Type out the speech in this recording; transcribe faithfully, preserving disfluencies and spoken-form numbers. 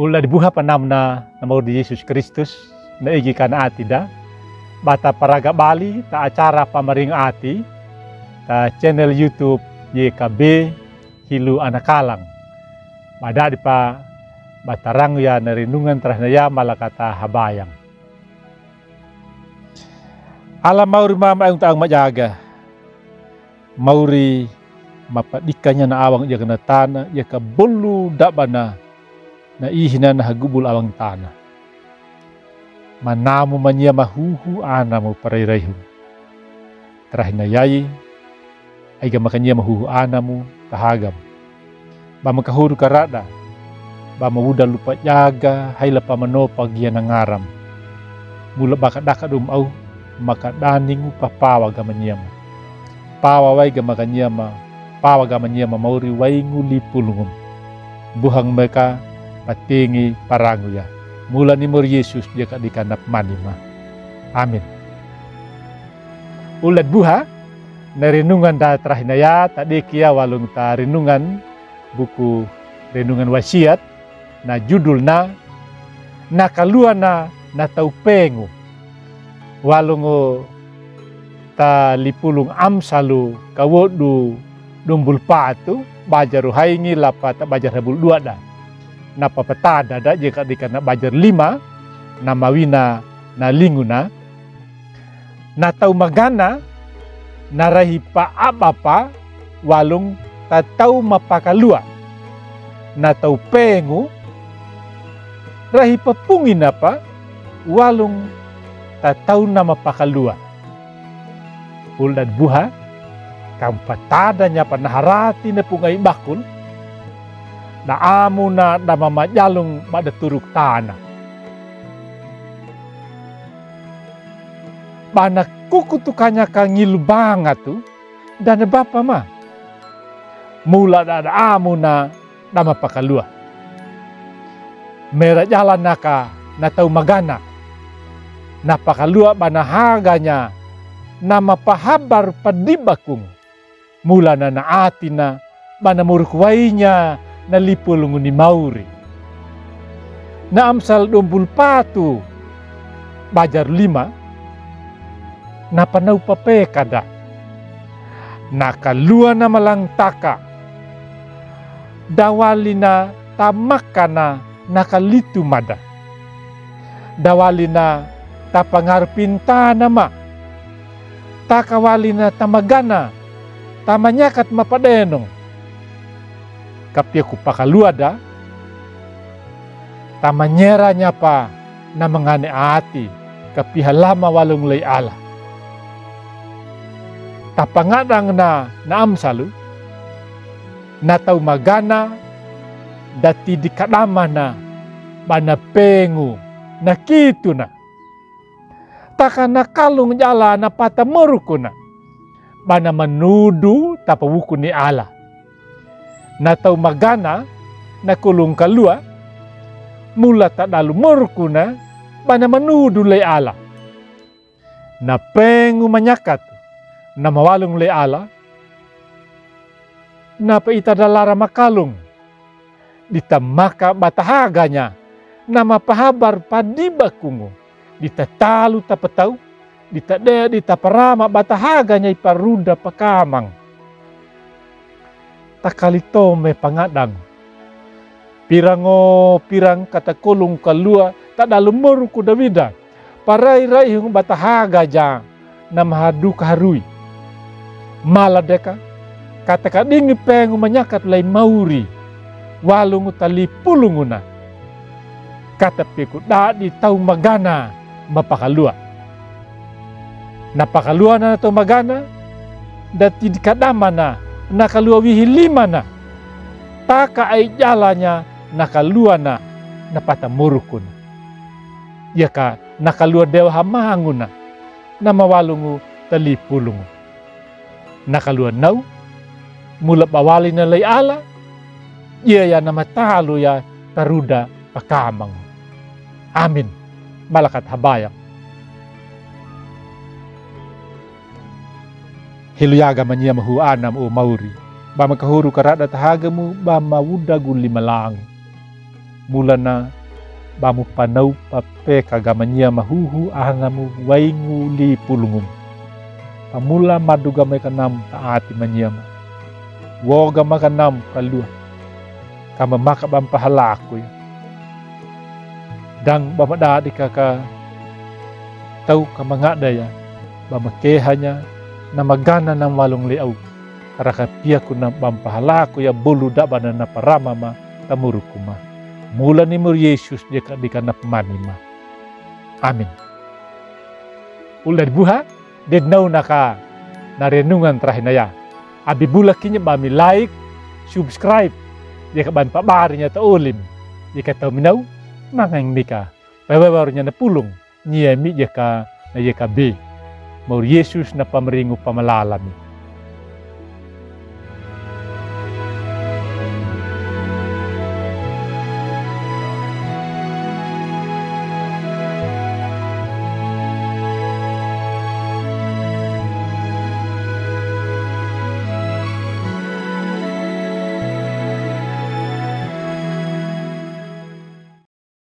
Ula di buha panamna na mauri di Yesus Kristus, na igi kana ati da. Bata paraga bali ta acara pamaring ati ta channel YouTube Y K B Hilu Anakalang. Bada dipa bata rangu ya na renungan tarahi na ya malakata habayang. Ala mauri mama aung ta aung majaga. Mauri mapadikanya na awang jaga na tana, jaga bolu dabana na ihina na hagubul awang tana. Manamu mania mahuhu anamu parai-raihung. Tarahi na yai, aiga makania mahuhu anamu tahagam. Ba makahoru karada, ba mawuda lupa jaga, haila pamanopa gia na ngaram. Mula baka daka dum au, makadaningu papawa gama niama. Pawa wai gama kaniama, pawa gama niama mauri waingu lipulungum. Buhang meka patingi parangu ya. Mula ni mauri Yesus dia kadika nap manima. Amin. Ulad buha, na renungan da tarahi na ya, tadiki ya walung ta renungan, buku renungan wasiat, na judul na, na kalua na, na tau pengu. Walung ta lipulung Amsalu kawodu dumbul patu, bajar haingi lapa ta bajar habul dua da. Na papatada da jika dika na bajar lima, na mawina na lingu na. Na tau magana, na rahi pa abapa, walung ta tau mapakalua. Na tau pengu, rahi pa pungina pa, walung ta tau na mapakalua. Ulad buha, kam patada nya pa na harati na pungai bakul, na amu na da mamajalung bada turuk tana. Ba na kukutukanya ka ngilu bangatu, da na bapa ma. Mula da da amu na da mapakalua. Mera jala naka na tau magana. Na pakalua ba na haganya na mapahabar pa dibakung. Mula na na ati na ba na muruk wainya na lipulungu ni mauri. Na Amsal dumbul patu bajar lima, na panau papeka da. Na kalua na malangtaka. Da wali na ta makana na kalitu mada. Da wali na ta pangarpin tana ma. Taka wali na ta magana, ta manyakat mapadenong. Kapia ku pakalua da, ta manyera nya pa na mangane ati, kapia halama walung lei ala. Ta pangadang na na Amsalu, na tau magana, da tidi kadama na, ba na pengu, na kitu na. Taka na kalung jala na pata moruku na. Ba na manudu tapa wuku ni ala. Na tau magana, na kulung kalua, mula ta dalu moruku na, ba na manudu lei ala. Na pengu manyakat, na mawalung lei ala, na pa ita da lara makalung. Dita maka bata haganya, na mapahabar pa dibakungu, dita talu tapa tau, dita de, dita parama bata haganya i paruda pakamang. Takali tome pangadang. Pirango pirang kata kolong kalua, ta dalu moruku da wida. Parai-raihung bata hagaja na mahadu kaharui. Mala deka, kata kadingi pengu manyakat lai mauri, walungu ta lipulungu na. Kata peku dadi tau magana mapakalua. Na pakalua na tau magana, da tidi kadama na, na kalua wihi lima na. Taka ai jala nya na kalua na, na pata moruku na. Ia ka na kalua dewa hamangu na, na mawalungu ta lipulungu. Na kalua nau, mula bawali na lai ala, ia ya na matalu ya taruda pakamangu. Amin. Malakat habayang. Helu yaga mania mahu anam o mauri. Ba makahuru karada tahagamu, ba mawuda guli malangu. Mulana bamu panau pa pe ka gama nyiama huhu ahangamu waingu li pulungum. Pamula madu gama i kanam ta ati manyiama. Wo gama kanam ka lua. Ka mamaka bam pahalaku ya. Dang bama dadi kaka tau ka mangada ya. Bama kehanya na magana na malung le au. Raka piaku na bam pahalaku ya bolu daba na na parama ma tamuruku ma. Mulani mur Yesus dika dika na pemani ma. Amin. Ulda dibuha, de nau naka na renungan terakhir na ya. Abi bula kinya bami like, subscribe, dika bami pabari nya ta olim, dika tau minau, mangang mika. Pewe waru nya na pulung, nya mi dika na dika be. Mur Yesus na pamaringu pamalalami.